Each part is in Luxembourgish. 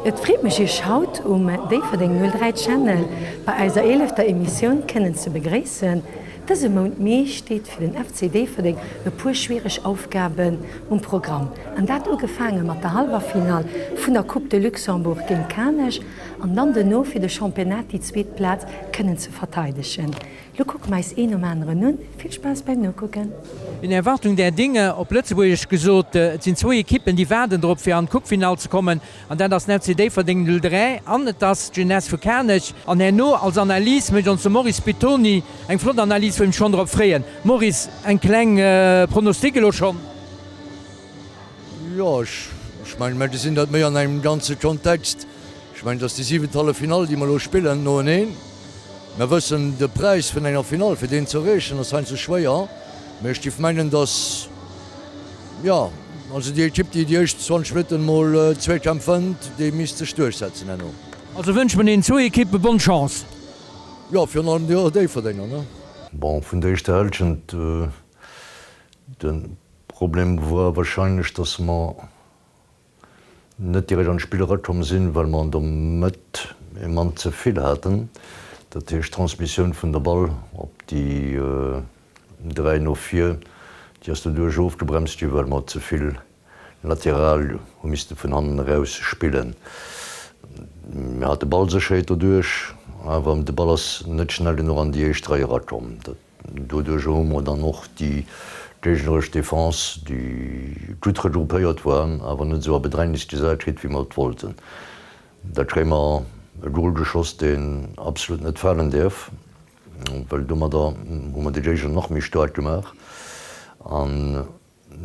Et freet mech Iech haut um Déifferdeng 03 Channel bei eiser eelefter Emissioun kënnen ze begréissen. Dëse Mount Mee steet fir den FC Déifferdeng e puer schwiereg Aufgaben um Programm. An dat ugefaange mat der Hallwerfinall vun der Coupe de Luxembourg géint Kanech an dann duerno fir de Championnat déi zweet Plaz kënnen ze verteidegen. Lo kucke mer eis een nom aneren un. Vill Spaass beim Nokucken! In Erwartung der Dinge, op Lëtzebuergesch gesot, et sinn zwou Ekippen, déi waarden drop, fir an d'Coupefinall ze kommen, an dat ass den FC Déifferdeng 03 an et ass d'Jeunesse vu Kanech. An herno als Analys mécht ons de Maurice Pittoni eng flott Analys, wou ech mech schonn drop freeën. Maurice, eng kleng Pronostic elo schonn? Jo, ech mengen, mer gesinn dat méi an engem ganze Kontext. Ech mengen, et ass déi siwent Halleffinall, déi mer elo spillen noeneen. Mer wëssen, de Präis vun enger Finall, fir deen ze erreechen, ass heiansdo schwéier. Mee ech géif mengen, datt, jo, also déi Ekipp, déi déi éischt 20 Minutten emol Zweekämpf wënnt, déi misst sech duerchsetzen herno. Also wënsche mer deenen zwou Ekippe bonne Chance. Jo, virun allem der Déifferdenger, ne? Bon, vun der éischter Hälschent, de Problem war wahrscheinlech, datt mer net direkt an d'Spill erakomm sinn, well mer an der Mëtt ee Mann ze vill haten. Dat heescht, d'Transmissioun vun der Ball op déi 3 no vir, déi ass doduerch ofgebremst ginn, well mer ze vill lateral hu misste vun hannen eraus spillen. Mir hate Ballsécherheet doduerch, awer de Ball ass net schnell genuch an déi éischt Rei erakomm. Doduerch hu mer dann och déi géigneresch Defense, déi gutt regroupéiert war, awer net esou a Bedrängnis gesat kritt, wéi mer et wollten. Da kréie mer e Gol geschoss, deen absolut net falen däerf, well domadder hu mer de Géigner nach méi staark gemaach. An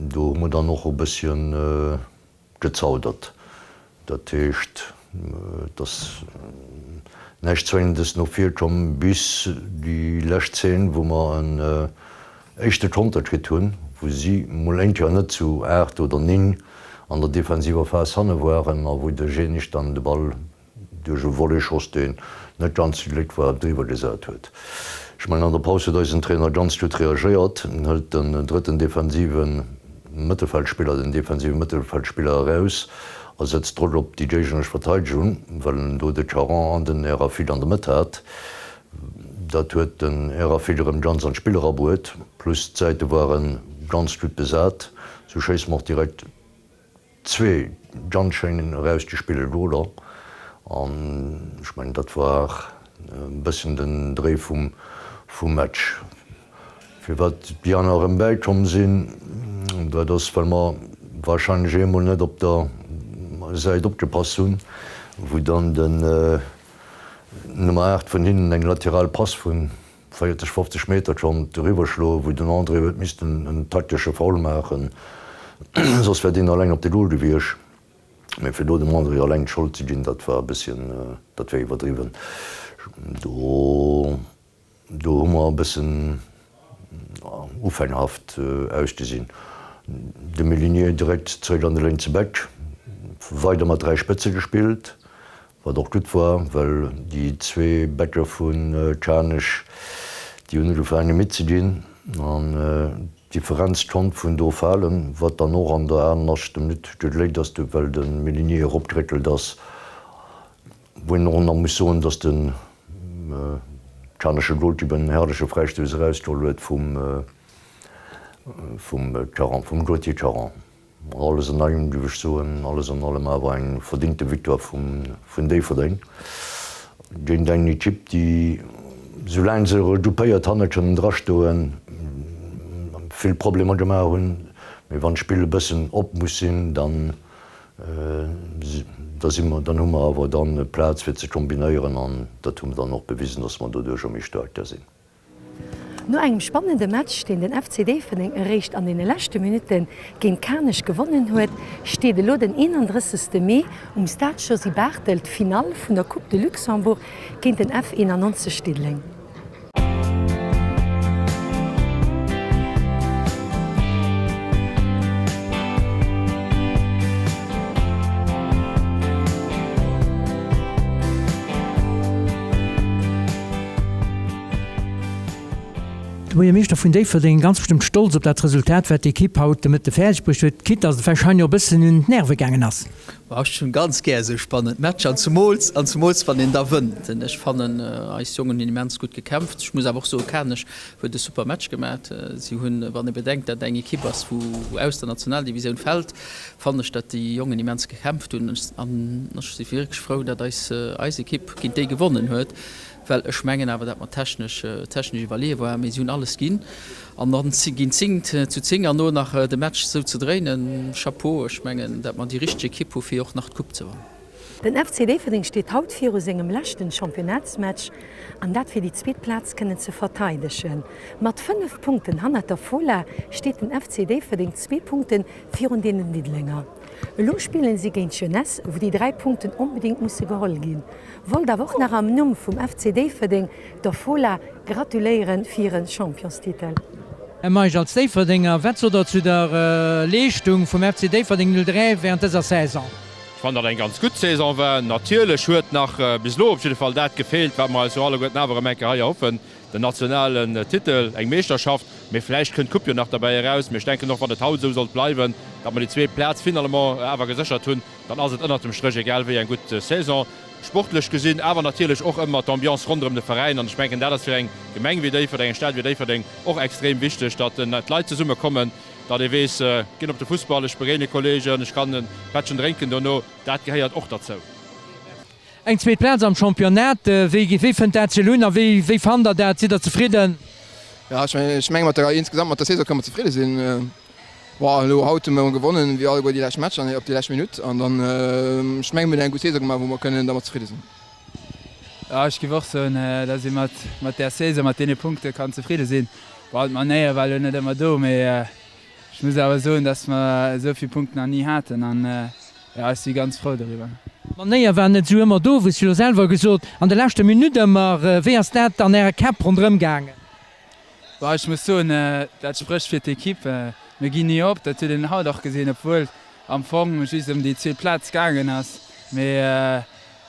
Do hu mer dann och e bësschen gezaudert. Dat heescht, et ass näischt Zwéngendes no vir komm bis déi lescht Zeen, wou mer en éischte Konter kritt hunn, wou si mol eng Kéier net zu 8 oder 9 an der defensiver Phas hanne waren a wou de Genisch dann de Ball duerch e Volleyschoss, deen net ganz gegléckt war, driwwer gesat huet. Ech mengen, an der Paus huet eisen Trainer ganz gutt reagéiert. En hëlt den drëtten defensive Mëttelfeldspiller, den defensive Mëttelfeldspiller eraus a setzt Drock op déi géigneresch Verteidegung, well en do de Caron an den Erafil an der Mëtt hat. Dat huet den Erafil erëm ganz an d'Spill erabruet, plus d'Säite ware ganz gutt besat. Sou schéisse mer och direkt Zwee ganz schéin erausgespillte Goler an ech mengen dat war e bësschen den Dréi vum Match. Firwat déi aner erëm bäikomm sinn, dat ass well mer warscheinlech eemol net op der Säit opgepasst hunn, wou dann den Nummer 8 vun hinnen eng lateral Pass vun 40, 50 Meter konnt eriwwer schloen, wou den André huet missten en taktesche Foul maachen, soss wär deen alleng op de Goal gewiescht. Mee fir do dem André alleng d'Schold ze ginn, dat war e bësschen, dat wär iwwerdriwwen. Do, do hu mer e bëssen ufängerhaft ausgesinn. De Molinier direkt zeréck an de lénkse Back, weider mat 3 Spëtze gespillt. Wat och gutt war, well déi zwee Bäcker vu Kanech, déi hunn ugefaange midd ze ginn an d'Differenz konnt vun do falen, wat dann och an der 88. Minutt gegléckt ass, well de Melinier eropgeréckelt ass, wou een och nach muss soen, dass de kanesche Golkipp en herrleche Fräistouss erausgeholl huet vum Caron, vum Gauthier Caron. Alles an allem géif ech soen, alles an allem awer eng verdingte Victoire vun Déifferdeng géint eng Ekipp, déi, soulaang se regroupéiert hanne kënnen drastoen, vill Problemer gemaach hunn. Mee wann d'Spill e bëssen op muss sinn, dann da si mer, dann hu mer awer dann Plaz fir ze kombinéieren an dat hu mer dann och bewisen, dass mer doduercher méi staark da sinn. No engem spannende Match, deen den FC Déifferdeng eréischt an deene leschte Minutte géint Kanech gewonnen huet, steet elo den 31. Mee um Stade Josy Barthel d'Finall vun der Coupe de Luxembourg géint den F 91 Diddeleng. De Buergermeeschter vun Déifferdeng ganz bestëmmt stolz op dat Resultat, wat d'Ekipp haut de Mëtte fäerdeg bruecht huet, quitte datt et warscheinlech och e bëssen un d'Nerve gaangen ass. Ech hunn ganz gär esou spannend Matcher an zumools an zumools wann een da wënnt. Ech fannen eis Jongen hunn immens gutt gekämpft. Ech muss awer och soen, Kanech huet e super Match gemat. Si hunn, wann ee bedenkt dat eng Ekipp ass wou aus der Nationaldivisioun fält, fannen ech dat déi Jongen immens gekämpft hunn an ech si wierklech frou dat eis eis Ekipp géint déi gewonnen huet. Well ech mengen awer, dat mer technesch, technesch iwwerleeë waren, mee si hunn alles ginn. An dann ginn 10 zu 10 an no nach de Match esou ze dréinen, Chapeau. Ech mengen, dat mer déi richteg Ekipp hu fir och nach d'Coupe ze wannen. Den FC Déifferdeng steet haut viru sengem leschten Championnatsmatch an dat fir déi zweet Plaz kënnen ze verteidegen. Mat 5 Punkten hannert der Fola steet den FC Déifferdeng zwee Punkte virun deenen Diddelenger. Elo spillen si géint d'Jeunesse, wou déi 3 Punkten onbedéngt musse geholl ginn. Wollt awer och nach am Numm vum FC Déifferdeng der Fola gratuléieren fir hiren Championstitel. Här Meisch, als Déifferdenger, wat sot der zu der Leeschtung vum FC Déifferdeng 03 während dëser Saison? Ech fannen, datt eng ganz gutt Saison war. Natierlech huet nach bis elo op jidde Fall dat gefeelt, wat mer eis jo alleguerten awer erëm eng Kéier hei erhoffen, den nationalen Titel, eng Meeschterschaft. Mee vläicht kënnt d'Coupe jo nach derbäi eraus. Mee ech denken och, wann et haut esou sollt bleiwen, datt mer déi zweet Plaz finalement awer geséchert hunn, Dann ass et ënnert dem Stréch egal wéi eng gutt Saison, sportlech gesinn, awer natierlech och ëmmer d'Ambiance ronderëm de Veräin. An ech mengen, dat ass fir eng Gemeng wéi Déifferdeng, eng Stad wéi Déifferdeng och extrem wichteg, datt d'Leit zesummekommen, datt ee weess, ginn op de Fussball, ech begéine Kolleegen, ech kann e Pättchen drénken dono, dat gehéiert och derzou. Eng zweet Plaz am Championnat, wéi wéi fënnt dat sech elo un a wéi wéi fannt der dat? Sidd der zefridden? Jo, ech mengen, ech menge mat der insgesamt mat der Saison kënne mer zefridde sinn. Bon, elo haut hu mer gewonnen, wéi alleguer déi lescht Matcher op déi lescht Minutt an dann, ech menge mir hunn eng gutt Saison gemaach, wou mer kënnen dermat zefridde sinn. Jo, ech géif och soen, datt ee mat mat där Saison, mat deene Punkte kann zefridde sinn. Bon, d'Manéier war elo net ëmmer do, mee ech muss awer soen, datt mer esou vill Punkten nach ni haten an Jo, ech si ganz frou doriwwer. D'Manéier war net esou ëmmer do, wéi s du elo selwer gesot, an de leschte Minutt ëmmer. Wéi ass dat an Äre Käpp ronderëm gaangen? Bon, ech muss soen, dat sprécht fir d'Ekipp. Mir ginn ni op, dat huet een haut och gesinn, obwuel am Fong just ëm déi zweet Plaz gaangen ass. Mee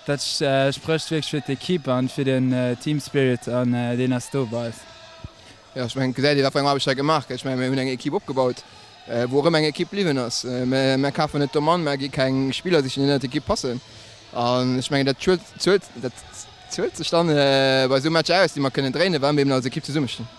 dat sprécht wierklech fir d'Ekipp an fir den Team Spirit an deen ass do bei eis. Jo, ech mengen, et gesäit ee wat fir eng Aarbecht hei gemaach gëtt. Ech mengen, mir hunn eng Ekipp opgebaut, wou och ëmmer eng Ekipp bliwwen ass. Mär kafen net domm an, mär gi keng Spiller sichen, déi net an d'Ekipp passen. An ech mengen, dat zuelt, dat zuelt sech dann bei esou Matcher aus, déi mer kënnen dréinen, well mir eben als Ekipp zesummestinn.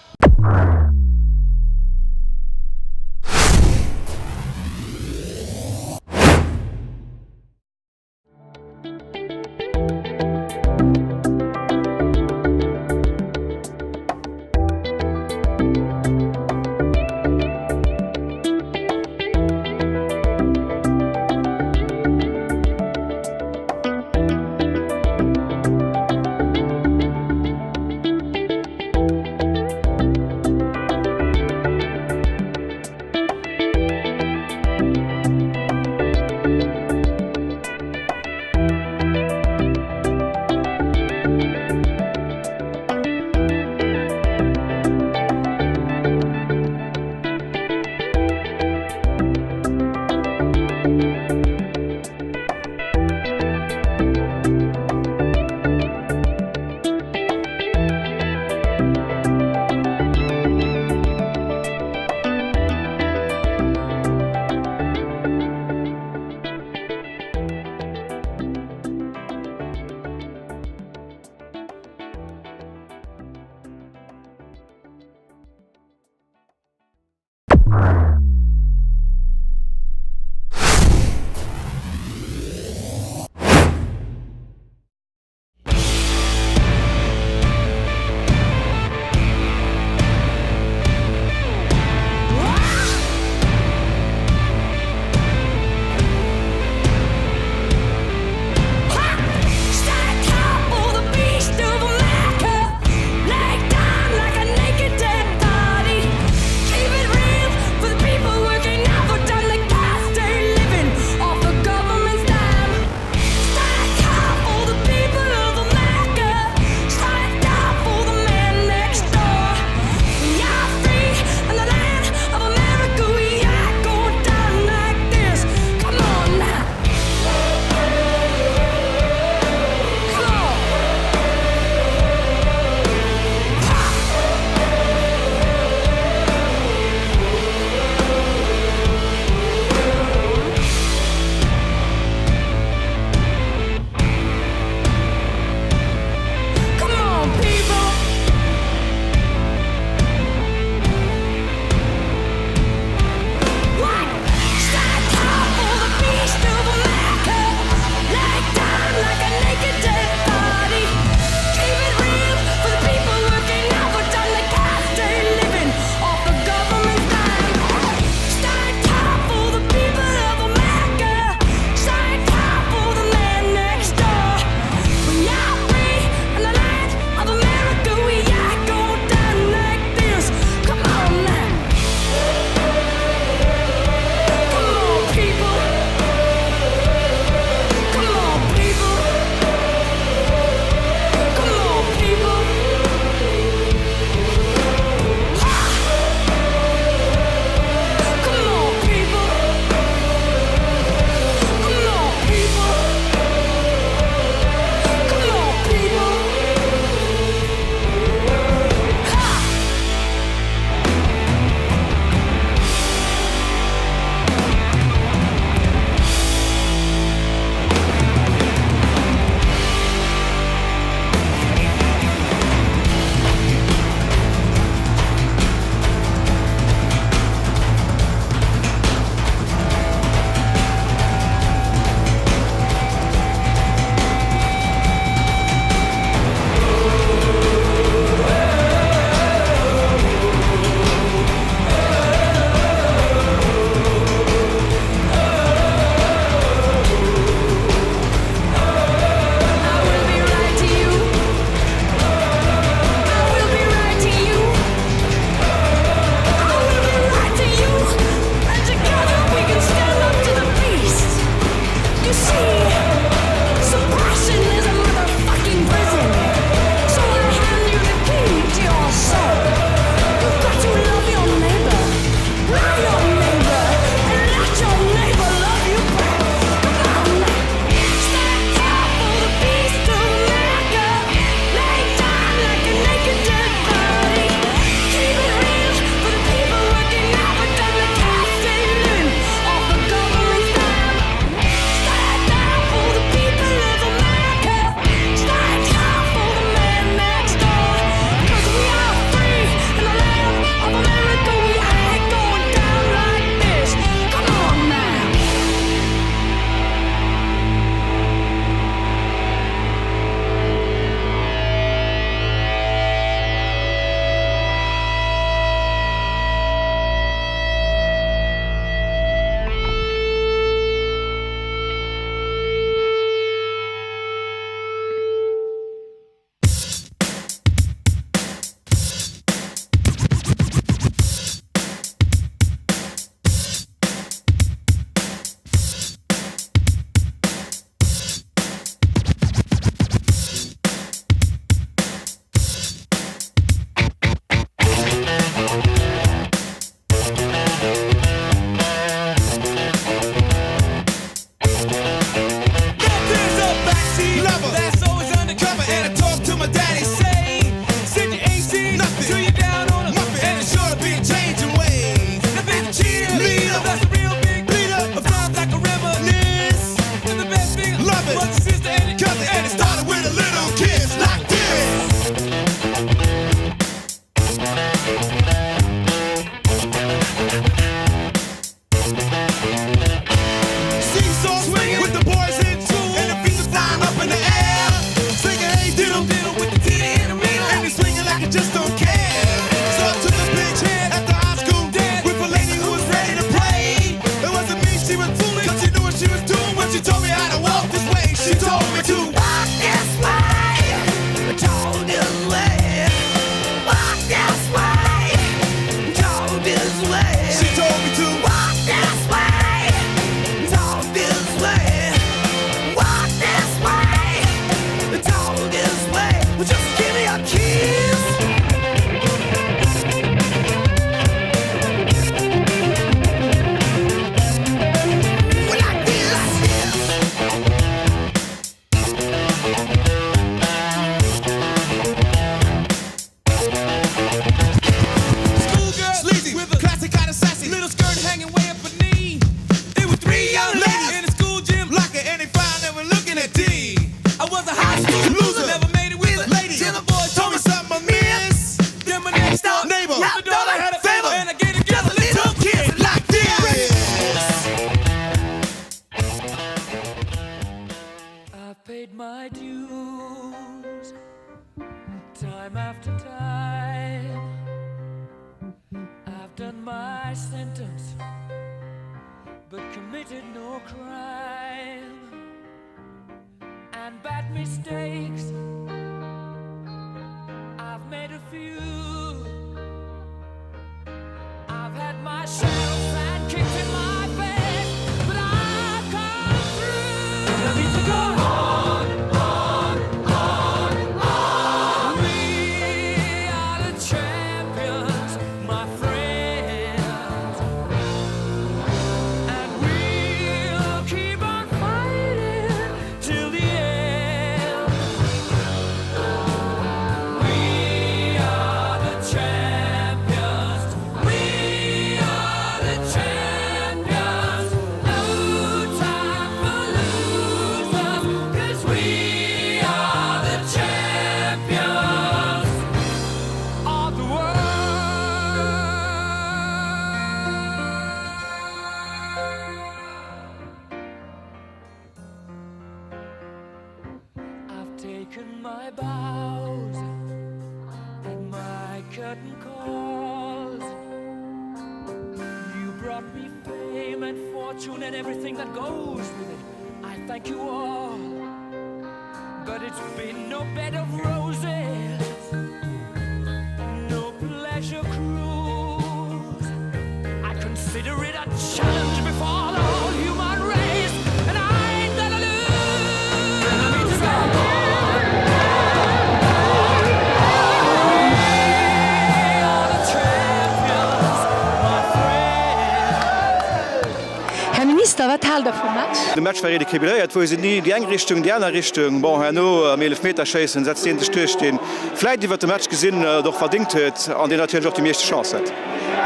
Här Minister, wat haalt Der vum Match? De Match war equilibréiert, wou se ni déi eng Richtung, déi aner Richtung. Bon, herno am Eelefmeterschéissen setzt dee sech duerch, dee vläit iwwert de Match gesinn et och verdéngt huet an deen natierlech och déi meeschte Chance hat.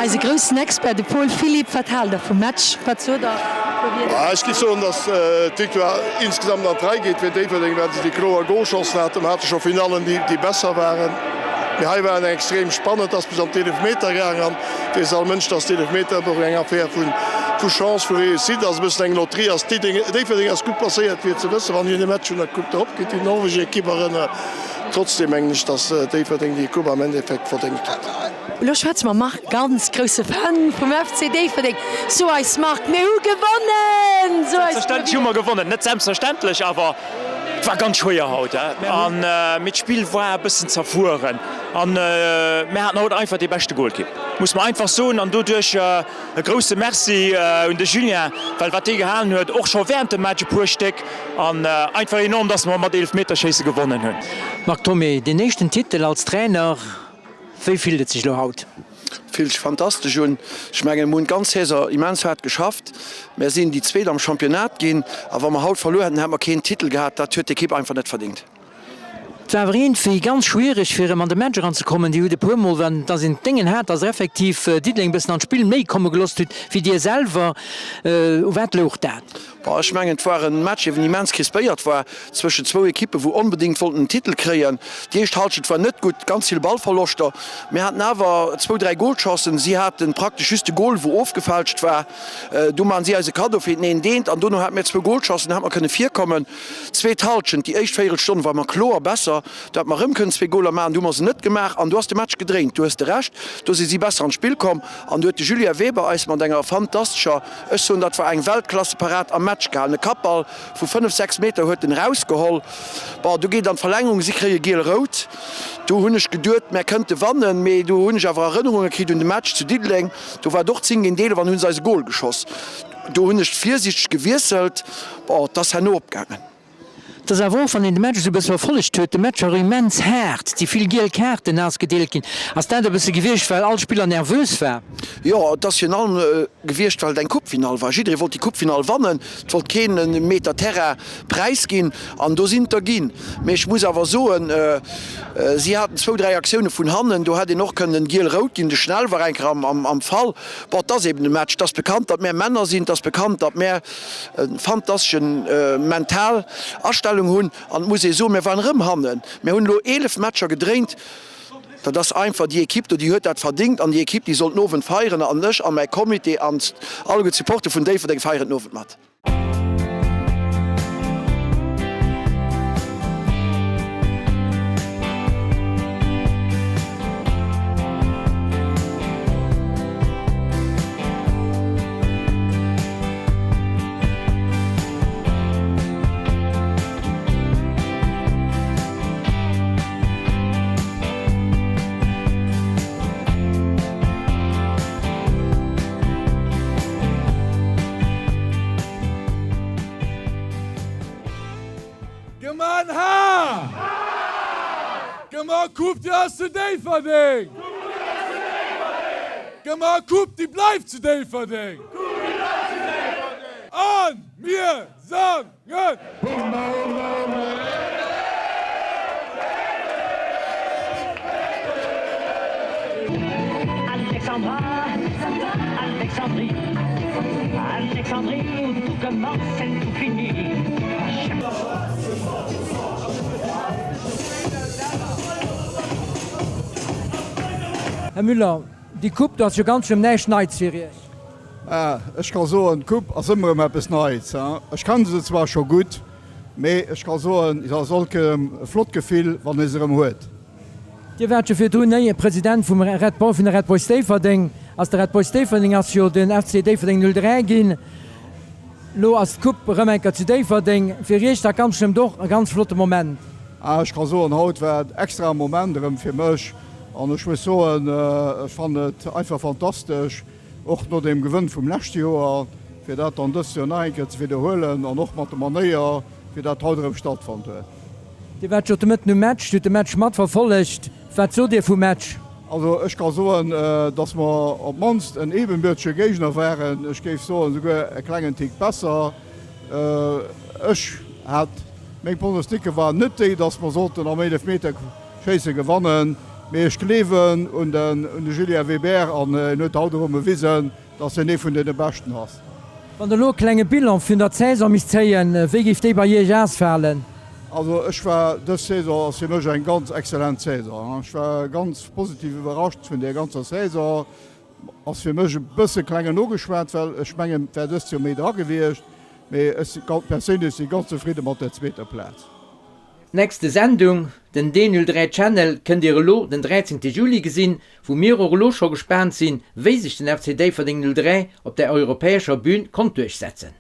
Eise groussen Expert, de Paul Philipp, wat haalt Der vum Match? Wat sot Der e puer Wierder? Ech géif soen, datt d'Victoire insgesamt an d'Rei geet fir Déifferdeng, well se déi kloer Golchancen haten. Mer hate scho Finallen, déi besser waren, mee hei war en extrem spannend, ass bis an d'Eelefmeter gaangen. Weess all Mënsch, dass d'Eelefmeter och eng Affär vu Chance, vu Réussite ass, e bëssen eng Lotterie ass. Déifferdeng ass gutt placéiert fir et ze wëssen, wann hien e Match vun der Coupe d'Europe géint déi norwegesch Ekipp erënnert. Trotzdem mengen ech, dass Déifferdeng déi Coupe am Endeffekt verdéngt huet. Elo schwätze mam Marc, ganz grousse Fan vum FC Déifferdeng. So eis Marc, mir hu gewonnen! So eis Selbstverständlech hu mer gewonnen. Net selbstverständlech, awer et war ganz schwéier haut. An mee d'Spill war e bëssen zerfueren. An mir haten haut einfach dee beschte Golkipp, muss mer einfach soen. An doduerch e grousse Merci un de Julien, well wat dee gehalen huet, och scho während dem Match e puer Stéck. An einfach enorm, dass mer mat Eelefmeterschéisse gewonnen hunn. Marc Thomé, deen éischten Titel als Trainer, wéi fillt et sech elo haut? Fillt sech fantastesch un. Ech mengen, mir hunn d'ganz Saison immens haart geschafft. Mär sinn déi Zweet am Championnat ginn. A wa mer haut verluer hätten, hätte mer keen Titel gehat. Dat huet d'Ekipp einfach net verdéngt. Et war awer iergendwéi ganz schwiereg fir erëm an de Match eranzekommen. Dir hutt e puer Mol, wann dass een d'Déngen hat, dass der effektiv Diddeleng e bëssen an d'Spill méi komme gelooss hutt wéi dir selwer. U wat louch dat? Bon, ech mengen, et war e Match, deen immens crispéiert war zwëschen zwou Ekippen, wou onbedéngt wollten den Titel kréien. Déi éischt Halschent war net gutt, ganz vill Ballverloschter. Mir haten awer zwou, dräi Golchancen. Si hate praktesch just de Gol, wou ofgefälscht war. Du maachen si eis e Kaddo fir den eent eent an dono hate mir zwou Golchancen, hätte mer kënne virkommen. Zweet Halschent, déi éischt Véierelstonn ware mer kloer besser. Do hätte mer erëm kënnen zwee Goler maachen, do hu mer se net gemaach an do ass de Match gedréint. Du hues de Recht, do si si besser an d'Spill komm an do huet de Julien Weber eis mat enger fantastescher, ech soen dat war eng Weltklasseparad am Match. Match gehalen. E Kappball vu 5, 6 Meter huet en erausgeholl. Bon, du geet an d'Verlängerung, si kréie giel-rout. Do hunn ech geduet, mär kënnte wannen, mee do hunn ech awer Erënnerunge kritt un de Match zu Diddeleng. Do war et och 10 géint 11 an hu se eis e Gol geschoss. Do hunn ech virsiichteg gewiesselt. Bon, et ass herno opgaangen. Et ass awer och, wann een de Match esou e bësse verfollegt huet, de Match war immens haart, et si vill giel Kaarten ausgedeelt ginn. Ass dat e bësse gewiescht, well all Spiller nervös war? Jo, et ass virun allem gewiescht, well et eng Coupefinall war. Jidderee wollt déi Coupefinall wannen, et wollt keen e Meter Terrain präisginn an do sinn et der ginn. Mee ech muss awer soen, si haten zwou, dräi Aktioune vun hannen, do hätt een och kënnen giel-rout ginn. De Schnell war eng Kéier am Fall. Bon, et ass eben e Match, et ass bekannt, datt mär Männer sinn, et ass bekannt, datt mär e fantasteschen mental Astellung hunn an et muss ee soen, mir waren erëm hannen. Mir hunn elo 11 Matcher gedréint. Dat ass einfach déi Ekipp do, déi huet dat verdéngt an déi Ekipp, déi soll den Owend feieren an ech a mäi Comité an alleguer d'Supporter vun Déifferdeng feieren den Owend mat. Geman ha! Geman Coupe déi ass zu Déifferdeng! Geman Coupe déi bleift zu Déifferdeng! A mir sangen! Alexandra, Alexandrie, Alexandrie où tout commence et tout finit. Här Müller, déi Coupe do ass jo ganz schlëmm näischt Neits fir Iech. Ech ka soen, d'Coupe ass ëmmer erëm eppes Neits. Ech kanne se zwar scho gutt, mee ech ka soen, se ass alt erëm e flott Gefill, wann ee se erëm huet. Dir waart jo virdrun néi President vum Red Boys, vun de Red Boys Déifferdeng. Aus de Red Boys Déifferdeng ass jo den FC Déifferdeng 03 ginn. Lo ass d'Coupe erëm eng Kéier zu Déifferdeng. Fir Iech dat ganz bestëmmt och e ganz flotte Moment. Ech ka soen, haut war et extra e Moment erëm fir mech an ech muss soen, ech fannen et einfach fantastesch, och no deem Gewënn vum leschte Joer, fir dat dann dëst Joer nach eng Kéier ze widderhuelen an och mat der Manéier, wéi dat haut erëm stattfonnt huet. Dir waart jo de Mëtten um Match, Dir hutt de Match matverfollegt. Wat sot Dir vum Match? Also ech ka soen, datt mer op d'mannst en ebenbürtege Géigner waren. Ech géif soen, souguer e klengen Tick besser. Ech hat, meng Pronosticke waren net déi, datt mer sollten am Eelefmeterschéisse gewannen, mee ech gleewen un de Julien Weber an en huet haut erëm bewisen, Dass hien ee vun deene Beschten ass. Wann Der elo e klenge Bilan vun der Saison misst zéien, wéi géif déi bei Iech ausfalen? Also ech war, dës Saison ass fir mech eng ganz exzellent Saison. Ech war ganz positiv iwwerrascht vun där ganzer Saison. Ass fir mech e bësse klengen nogeschwat, well ech mengen et wär dëst Joer méi dra gewiescht. Mee ech si perséinlech si ganz zefridde mat der zweeter Plaz. Nächste Sendung, Den D03 Channel kënnt Dir elo den 13 Juli gesinn, wou mir och elo scho gespaant sinn, wéi sech den FC Déifferdeng 03 op der europäescher Bühn konnt duerchsetzen.